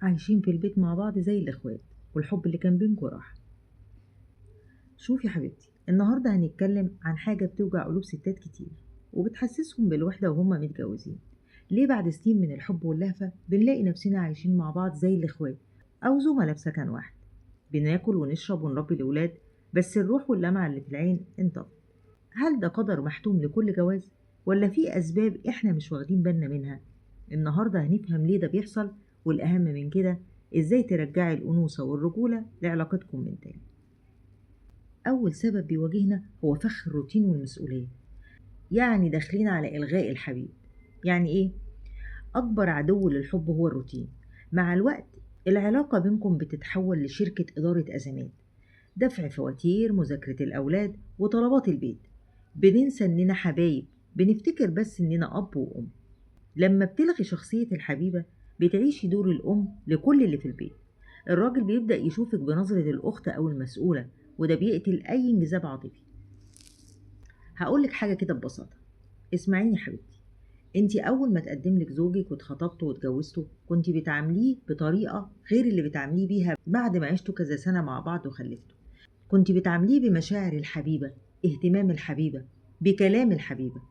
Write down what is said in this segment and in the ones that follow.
عايشين في البيت مع بعض زي الإخوات، والحب اللي كان بينكوا راح. شوفي حبيبتي، النهاردة هنتكلم عن حاجة بتوجع قلوب ستات كتير وبتحسسهم بالوحدة وهم متجوزين. ليه بعد سنين من الحب واللهفة بنلاقي نفسنا عايشين مع بعض زي الإخوات أو زملاء في سكن واحد، بناكل ونشرب ونربي الأولاد، بس الروح واللمعة اللي في العين انطفت؟ هل ده قدر محتوم لكل جواز، ولا في أسباب إحنا مش واخدين بالنا منها؟ النهاردة هنفهم ليه ده بيحصل، والأهم من كده إزاي ترجعي الأنوثة والرجولة لعلاقتكم من تاني. أول سبب بيواجهنا هو فخ الروتين والمسؤولية، يعني داخلين على إلغاء الحبيب. يعني إيه؟ أكبر عدو للحب هو الروتين. مع الوقت العلاقة بينكم بتتحول لشركة إدارة أزمات، دفع فواتير، مذاكرة الأولاد، وطلبات البيت. بننسى إننا حبايب، بنفتكر بس إننا أب وأم. لما بتلغي شخصية الحبيبة بتعيشي دور الأم لكل اللي في البيت. الراجل بيبدأ يشوفك بنظرة الأخت أو المسؤولة، وده بيقتل أي انجذاب عاطفي. هقولك حاجة كده ببساطة، اسمعيني حبيبتي. انتي أول ما تقدملك زوجك واتخطبته واتجوزته كنتي بتعامليه بطريقة غير اللي بتعامليه بيها بعد ما عشتوا كذا سنة مع بعض وخلفته. كنتي بتعامليه بمشاعر الحبيبة، اهتمام الحبيبة، بكلام الحبيبة.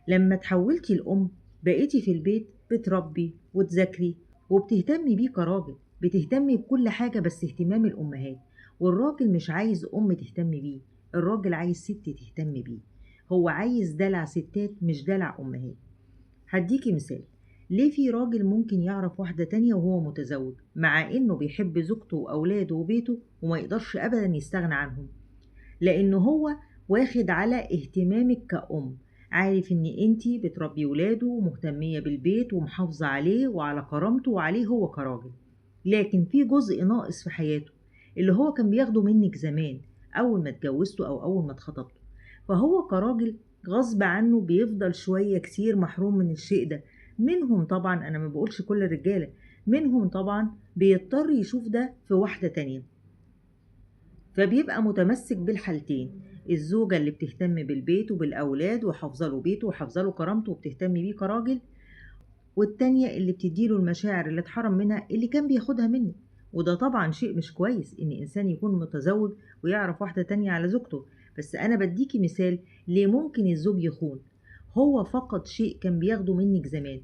لما تحولتي الأم بقيتي في البيت بتربي وتذاكري وبتهتمي بيه كراجل، بتهتمي بكل حاجة بس اهتمام الأمهات. والراجل مش عايز أم تهتم بيه، الراجل عايز ست تهتم بيه. هو عايز دلع ستات مش دلع أمهات. هديكي مثال، ليه في راجل ممكن يعرف واحدة تانية وهو متزوج مع إنه بيحب زوجته وأولاده وبيته وما يقدرش أبدا يستغنى عنهم؟ لأنه هو واخد على اهتمامك كأم، عارف إن أنتي بتربي ولاده ومهتمية بالبيت ومحافظة عليه وعلى كرامته وعليه هو كراجل. لكن في جزء ناقص في حياته اللي هو كان بياخده منك زمان أول ما اتجوزته أو أول ما اتخطبته، فهو كراجل غصب عنه بيفضل شوية كتير محروم من الشيء ده. منهم طبعا، أنا ما بقولش كل الرجالة، منهم طبعا بيضطر يشوف ده في واحدة تانية، فبيبقى متمسك بالحالتين: الزوجة اللي بتهتم بالبيت وبالأولاد وحافظة له بيته وحافظة له كرامته وبتهتم بيه كراجل، والتانية اللي بتديله المشاعر اللي اتحرم منها اللي كان بياخدها منه. وده طبعا شيء مش كويس إن إنسان يكون متزوج ويعرف واحدة تانية على زوجته، بس أنا بديكي مثال ليه ممكن الزوج يخون. هو فقد شيء كان بياخده منك زمان،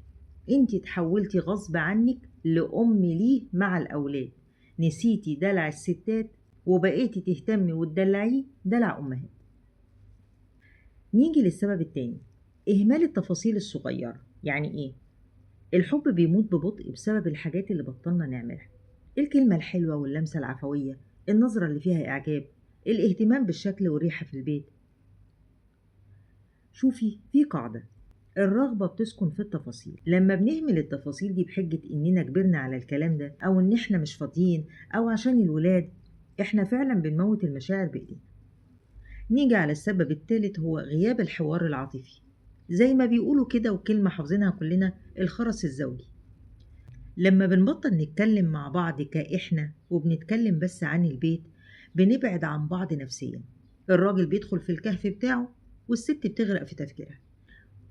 انتي تحولتي غصب عنك لأم ليه مع الأولاد، نسيتي دلع الستات وبقيتي تهتمي وتدلعيه دلع أمهات. نيجي للسبب التاني، إهمال التفاصيل الصغيرة. يعني إيه؟ الحب بيموت ببطء بسبب الحاجات اللي بطلنا نعملها: الكلمة الحلوة واللمسة العفوية، النظرة اللي فيها إعجاب، الاهتمام بالشكل والريحة في البيت. شوفي، في قاعدة: الرغبة بتسكن في التفاصيل. لما بنهمل التفاصيل دي بحجة إننا كبرنا على الكلام ده، أو إن إحنا مش فاضيين، أو عشان الولاد، إحنا فعلا بنموت المشاعر بإيدينا. نيجي على السبب الثالث، هو غياب الحوار العاطفي. زي ما بيقولوا كده، وكلمة حافظينها كلنا، الخرس الزوجي. لما بنبطل نتكلم مع بعض كإحنا وبنتكلم بس عن البيت، بنبعد عن بعض نفسيا. الراجل بيدخل في الكهف بتاعه والست بتغرق في تفكيرها،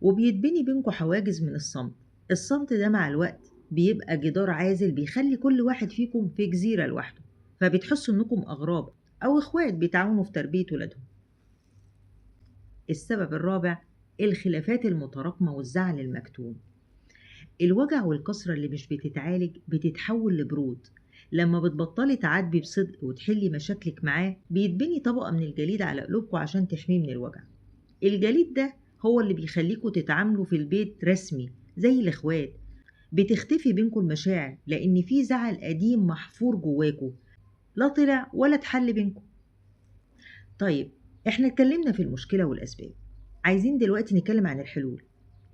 وبيتبني بينكم حواجز من الصمت. الصمت ده مع الوقت بيبقى جدار عازل بيخلي كل واحد فيكم في جزيرة لوحده، فبتحسوا انكم أغراب أو إخوات بيتعاونوا في تربية ولادهم. السبب الرابع، الخلافات المتراكمة والزعل المكتوم. الوجع والكسرة اللي مش بتتعالج بتتحول لبرود. لما بتبطلي تعاتبي بصدق وتحلي مشاكلك معاه، بيتبني طبقة من الجليد على قلوبكم عشان تحميه من الوجع. الجليد ده هو اللي بيخليكوا تتعاملوا في البيت رسمي زي الإخوات. بتختفي بينكم المشاعر لأن في زعل قديم محفور جواكوا، لا طلع ولا اتحل بينكم. طيب، احنا اتكلمنا في المشكلة والأسباب، عايزين دلوقتي نتكلم عن الحلول.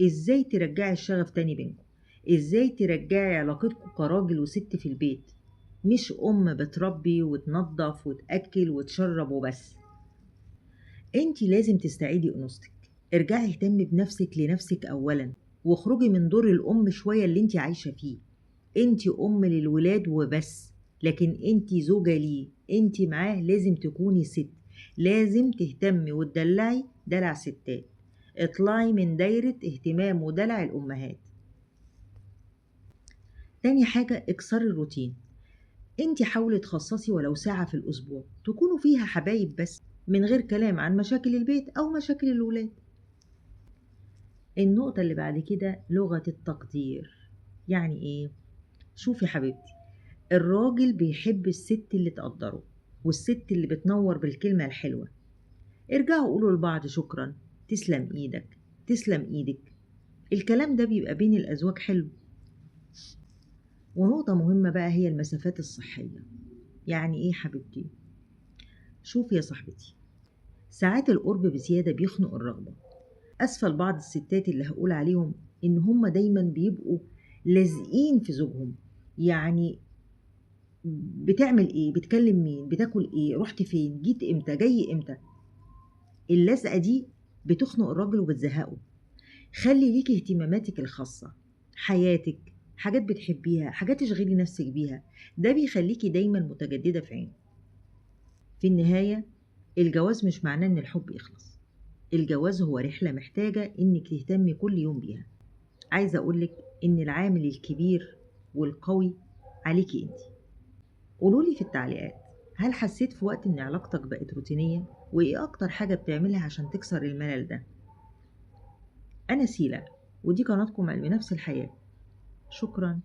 ازاي ترجعي الشغف تاني بينكم؟ ازاي ترجعي علاقتكم كراجل وست في البيت، مش أم بتربي وتنظف وتأكل وتشرب وبس. انتي لازم تستعيدي أنوثتك، ارجعي اهتمي بنفسك لنفسك أولا، واخرجي من دور الأم شوية اللي انتي عايشة فيه. انتي أم للولاد وبس، لكن انتي زوجة ليه، انتي معاه لازم تكوني ست، لازم تهتمي وتدلعي دلع ستات. اطلعي من دايرة اهتمام ودلع الأمهات. تاني حاجة، اكسري الروتين. انت حاولي تخصصي ولو ساعة في الأسبوع تكونوا فيها حبايب بس، من غير كلام عن مشاكل البيت أو مشاكل الولاد. النقطة اللي بعد كده لغة التقدير. يعني ايه؟ شوفي حبيبتي، الراجل بيحب الست اللي تقدره والست اللي بتنور بالكلمة الحلوة. ارجعوا قولوا لبعض شكرا، تسلم ايدك، تسلم ايدك. الكلام ده بيبقى بين الأزواج حلو. ونقطة مهمة بقى هي المسافات الصحية. يعني ايه حبيبتي؟ شوفي يا صاحبتي، ساعات القرب بزيادة بيخنق الرغبة. أسفل بعض الستات اللي هقول عليهم إن هم دايما بيبقوا لازقين في زوجهم، يعني بتعمل ايه، بتكلم مين، بتاكل ايه، رحت فين، جيت امتى، جاي امتى. اللزقة دي بتخنق الراجل وبتزهقه. خلي ليكي اهتماماتك الخاصة، حياتك، حاجات بتحبيها، حاجات تشغلي نفسك بيها، ده بيخليكي دايما متجددة في عينه. في النهاية الجواز مش معناه ان الحب يخلص، الجواز هو رحلة محتاجة انك تهتمي كل يوم بيها. عايزة اقولك ان العامل الكبير والقوي عليكي انتي. قولولي في التعليقات، هل حسيت في وقت ان علاقتك بقت روتينية؟ وايه اكتر حاجة بتعملها عشان تكسر الملل ده؟ انا سيلا، ودي قناتكم علم نفس الحياة. شكرا.